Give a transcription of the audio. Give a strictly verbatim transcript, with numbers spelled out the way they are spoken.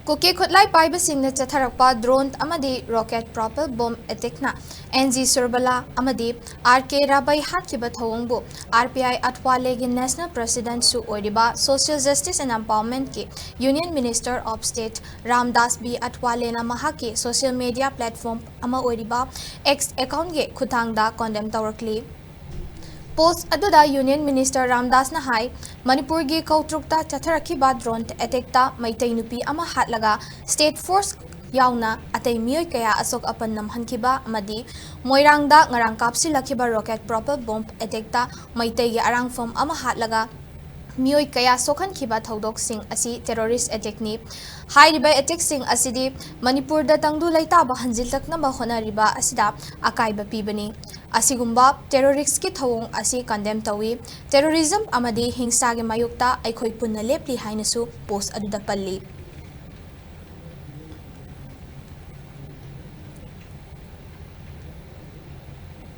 ꯀꯨꯀꯤ ꯈꯨꯠꯂꯥꯏ ꯄꯥꯏꯕꯁꯤꯡꯅ ꯆꯠꯊꯔꯛꯄ drone ꯑꯃꯗꯤ rocket propelled bomb attackꯅ N G Surbala ꯑꯃꯗꯤ R K Rabai ꯍꯥꯠꯈꯤꯕ ꯊꯧꯑꯣꯡꯕꯨ R P I Atwaleꯒꯤ National Presidentꯁꯨ ꯑꯣꯏꯔꯤꯕ Social Justice and Empowermentꯀꯤ Union Minister of State Ramdas B Atwaleꯅ ꯃꯍꯥꯛꯀꯤ social media platform ꯑꯃ ꯑꯣꯏꯔꯤꯕ X accountꯒꯤ ꯈꯨꯠꯊꯥꯡꯗ condemn ꯇꯧꯔꯛꯂꯤ꯫ Post ꯑꯗꯨꯗ Union Minister ꯔꯥꯝꯗꯥꯁꯅ ꯍꯥꯏ, ꯃꯅꯤꯄꯨꯔꯒꯤ ꯀꯧꯇ꯭ꯔꯨꯛꯇ ꯆꯠꯊꯔꯛꯈꯤꯕ drone attackꯇ Meitei ꯅꯨꯄꯤ ꯑꯃ ꯍꯥꯠꯂꯒ state force ꯌꯥꯎꯅ ꯑꯇꯩ ꯃꯤꯑꯣꯏ ꯀꯌꯥ ꯑꯁꯣꯛ ꯑꯄꯟ ꯅꯪꯍꯟꯈꯤꯕ ꯑꯃꯗꯤ ꯃꯣꯏꯔꯥꯡꯗ ꯉꯔꯥꯡ ꯀꯥꯞꯁꯤꯜꯂꯛꯈꯤꯕ rocket propelled bomb attackꯇ ꯃꯩꯇꯩꯒꯤ ꯑꯔꯥꯡꯐꯝ ꯑꯃ ꯍꯥꯠꯂꯒ ꯃꯤꯑꯣꯏ ꯀꯌꯥ ꯁꯣꯛꯍꯟꯈꯤꯕ ꯊꯧꯗꯣꯛꯁꯤꯡ ꯑꯁꯤ terrorist attackꯅꯤ꯫ ꯍꯥꯏꯔꯤꯕ attackꯁꯤꯡ ꯑꯁꯤꯗꯤ ꯃꯅꯤꯄꯨꯔꯗ ꯇꯪꯗꯨ ꯂꯩꯇꯥꯕ ꯍꯟꯖꯤꯜꯂꯛꯅꯕ ꯍꯣꯠꯅꯔꯤꯕ ꯑꯁꯤꯗ ꯑꯀꯥꯏꯕ ꯄꯤꯕꯅꯤ꯫ ꯑꯁꯤꯒꯨꯝꯕ terroristꯀꯤ ꯊꯧꯑꯣꯡ ꯑꯁꯤ condemn ꯇꯧꯏ꯫ Terrorism ꯑꯃꯗꯤ ꯍꯤꯡꯁꯥꯒꯤ ꯃꯥꯌꯣꯛꯇ ꯑꯩꯈꯣꯏ ꯄꯨꯟꯅ ꯂꯦꯞꯂꯤ ꯍꯥꯏꯅꯁꯨ post ꯑꯗꯨꯗ ꯄꯜꯂꯤ꯫